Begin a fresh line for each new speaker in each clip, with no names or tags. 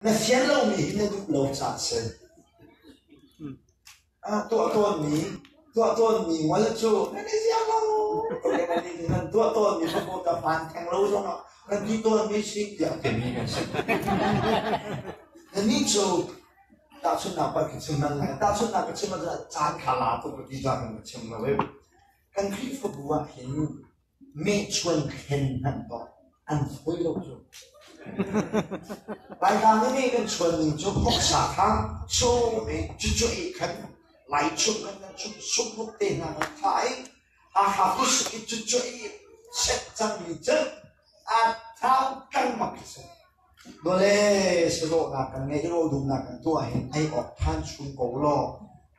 Na fian lomi hi na duh lo caah a si. Tuah tawnmi tuah tawnmi ngol cu nan i ziak lo. Nan tuah tawnmi kha ka hmaan theng lo zongah kan ti tawnmi si tiah a timi kan si. Nannih cu tahchunhnak pa ka chim hman lai. Tahchunhnak ka chim ahcun caan kha la tuk ka ti caah kan chim lo. Kan Khrihfabu ah hin mehchuan thlen hmanh dawh an fawi lo cu. Laitlang i meh kan chuan ning cu voksa kha caw meh cucu ei khan lai chung kan kan chung sumruk te hna kan thah i Hakha kusuk i cucu ei set cangmi cu a thau kangmak a si. Dawle sazawhnak kan ngeih i rawldumnak kan tuah hin ei awk ṭhan chung ko law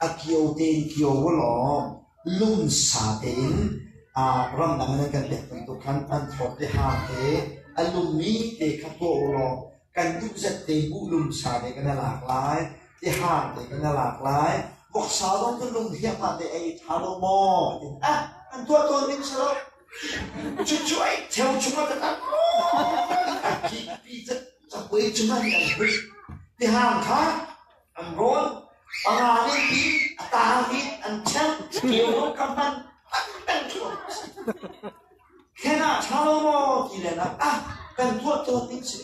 a kio tein kio u law lumsa tein ramdang in an kan pek bantuk khan an thawt i ha te a lummi te kha tuah u law kan duh zat te buh lumsa te kan i lak lai ti hang te kan i lak lai voksa zong cu lum hiangmah te ei ṭha lo maw ah an tuah tawn ning si lo. Cucu ai theo chungah ka tak a kipi cakuai chungah an hui. Tihang kha an rawn, panga nih ti a tang in an ṭhen, keu ka hman an peng thluam. Khen ah ṭha lo maw ti len ah ah kan tuah tawn ding si.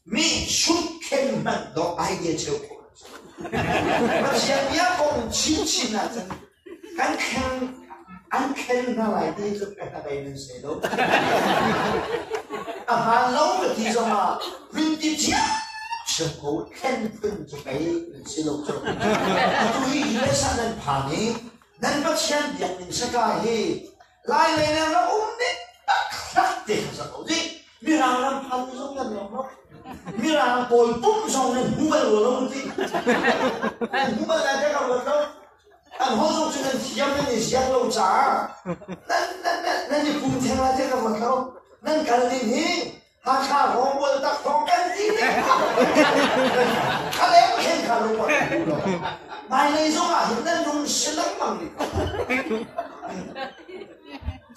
Mi sut khen hmanh dawh idea cheu khawh. Pathian bia kong chinchin ahcun kan khen an khen hna lai ti cu ka hnabei nan si lo. A hmaan lo ka ti zongah rinti cia sim ko khen phun cu pei nan si lo cu. Atu hi US ah nan phan i nan Pathian biakinn saka hi Lai lei le ram um ning taktak te kha sa ko dih. Mirang ram phan zong nan ram lo. Mirang pawl pum zong nan hmu bal lo ti. Nan hmu bal lai te ka ruat lo. An ho zong cu nan thiam nan i ziak lo caah nan nan nan i pum theng lai te ka ruat lo. Nan kal ning hi Hakha hrawng tak thawng kan ti ne. Khaleng khen kha lung wa lo. Hmailei zong ah hin nan lung si lengmang rih ko.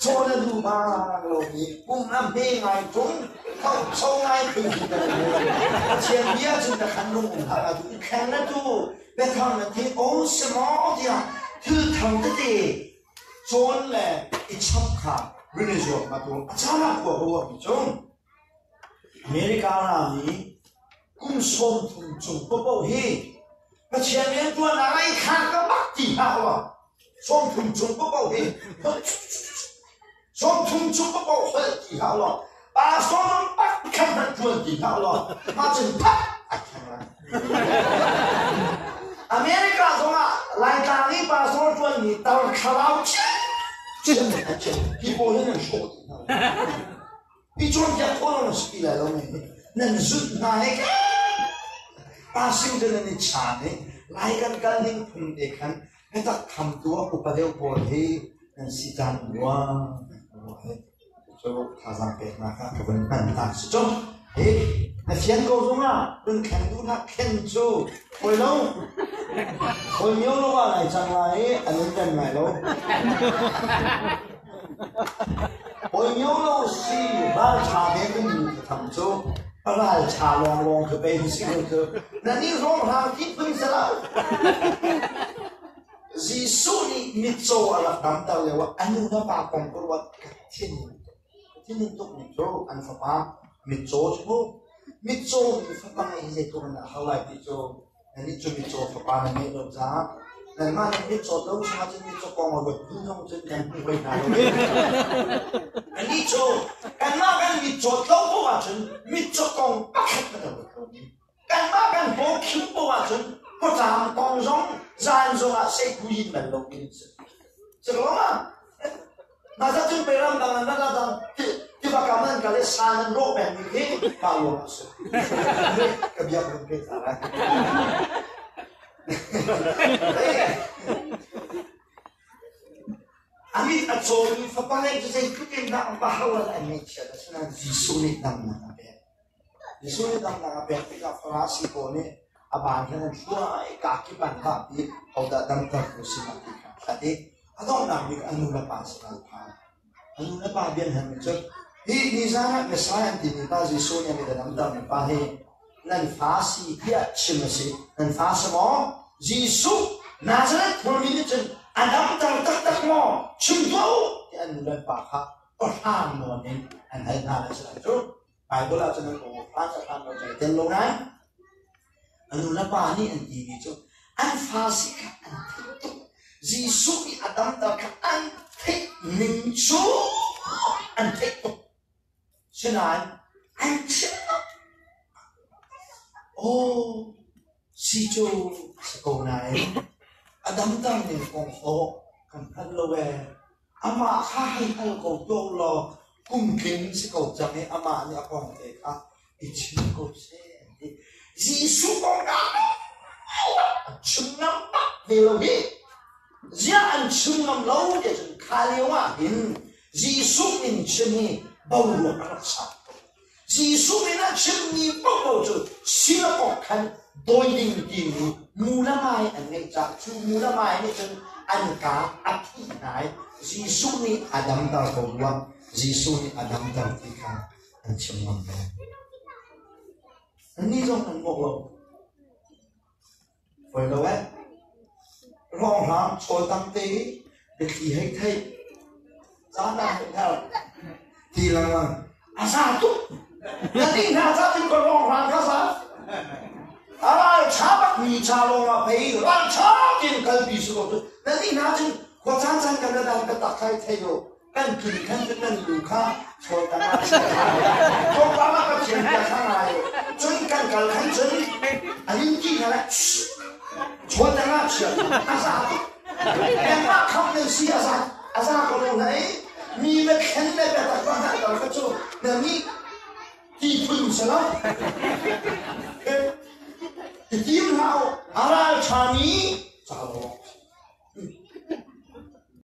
Chaw na duh bang lo mi pum na hme ngai tung tho cho ngai phun hi ka lo. Pathian bia cun ka khan lung um hlah la tu i kheng na tu biathang na thei o si maw tiah thil thang tete cawn le i chap kha rin i zuam ma tu a caan ah khua ka ruah mi cu America ram i kum 30 cung paohpaoh hi Pathian rianṭuannak ah i khar ka bak ti hlah law 30 cung paohpaoh hi 30 cung paohpaoh holh ti hlah law pastor zong pakhat hmanh ṭuan ti hlah law mah cun phat a khen lai. America zongah Laitlang i pastor ṭuanmi tar thlarau chiam a chiam hi pawl hi nan hrawh ti hna. I cawnpiak khawh lo si ti lai lo men nan zulh hna he pasing te nan i chaan i Lai kan kal ning phung te khan biatak khamtu a upa deuh pawl hi nan si caan ruang cu thazaang peknak ah ka vun hman ta si cu hi na fian ko zongah run khen duh hlah khen cu hoi lo hoi mio lo ah lai cang lai i an in rem lai lo hoi mio lo si ral tha te kan nu tham cu ral tha lawng lawng khi pe si ko cu na ni rong rang ti phun sala Jesuh nih mitcaw a rak damter lio ah a nu le pa kong ka ruat ka thin thin tuk mi cu an fapa mitcaw cu mitcaw mi fapa ngeih hi zeitluk in a har lai ti cu nannih cu mitcaw fapa nan ngeih lo caah nanmah nih mitcaw lo chungah cun mitcaw kong a ruat phun zong cun kan hmu hoi hna lo. Annih cu kanmah kan mitcaw lo poah ahcun mitcaw kong pakhat kan ruat lo. Kanmah kan paw khim poah ahcun pawṭam kong zong zan zongah seihku yin bal lo mi si. Si ko ma? Mah cun pe ram dang an rak dang tiva kam an kal i san an rawh peng mi khi mah ruang a si. Ka biak run pe ta lai. A mit a cawmi fapa ngeih cu zeitluk in dah a haual an ngaihchiat asinain Jesuh nih damnak a pek. Jesuh nih damnak a pek tikah Farasi pawl nih a baan khan an hruai i kakip an vah i hodah damter tu si ti kha a hlat i a donghnak bik a nu le pa sinah an phan. A nu le pa bia an halmi cu. Hi nizan ah Messiah an timi pa Jesuh nih a damtermi pa hi nan fa si tiah chim a si. Nan fa si maw? Jesuh Nazareth khuami nih cun a damter taktak maw? Chim tuah u tiah an nu le an pa kha awhrang nawn in an hal hna le si lai cu. Bible ah cun an awhrang a hram lo cai tel lo nain a nu le pa nih an timi cu an fa si kha an theih tuk. Jesuh nih a damter kha an theih ning cu an theih tuk. Sinain an chim lo. Aw, si cu a si ko nain a damter ning kong hawh kan hngal lo ee. Amah kha hei hal ko tuah u law kum tling si ko cang i amah nih a kong te kha i chim ko seh an ti. Jesuh kong dah an chim ngam bak ve lo hi. Ziah an chim ngam lo ti cun kha lio ah hin Jesuh min chim hi boruak a rak sang tuk. Jesuh min ah chimmi paohpaoh cu sinakok khan dawi ding timi mulamai an ngeih caah cu mulamai nih cun an kaa a phih hna i Jesuh nih a damter ko rua. Jesuh nih a damter ti kha an chim ngam lo. Annih zong an mawh lo. Fawi lo eh. Ronghlang chawl tam te i biathli hei theih. Caan ah hei hngal. Ti lengmang. A za tuk. Na ti hna ca tin ko ronghlang kha za. A ral tha bak mi cha lawng ah pei ral tha tin kalpi su ko tu. Na ti hna cun khua caan caan kan dan ka tak khai thei lo. Kan tlun khan cun nan lu kha chawl tang ah tlawmpal ah ka thiam bia kha ngai cun kan kal khan cun a nin ti hna le chawl tang ah chia a za tuk nangmah kham nan si a za a za ko lo na ei mi na thlen le bia tak ba hna kal kha cu na nih ti phun si lo ti tim hlah u a ral ṭha mi ca lawng.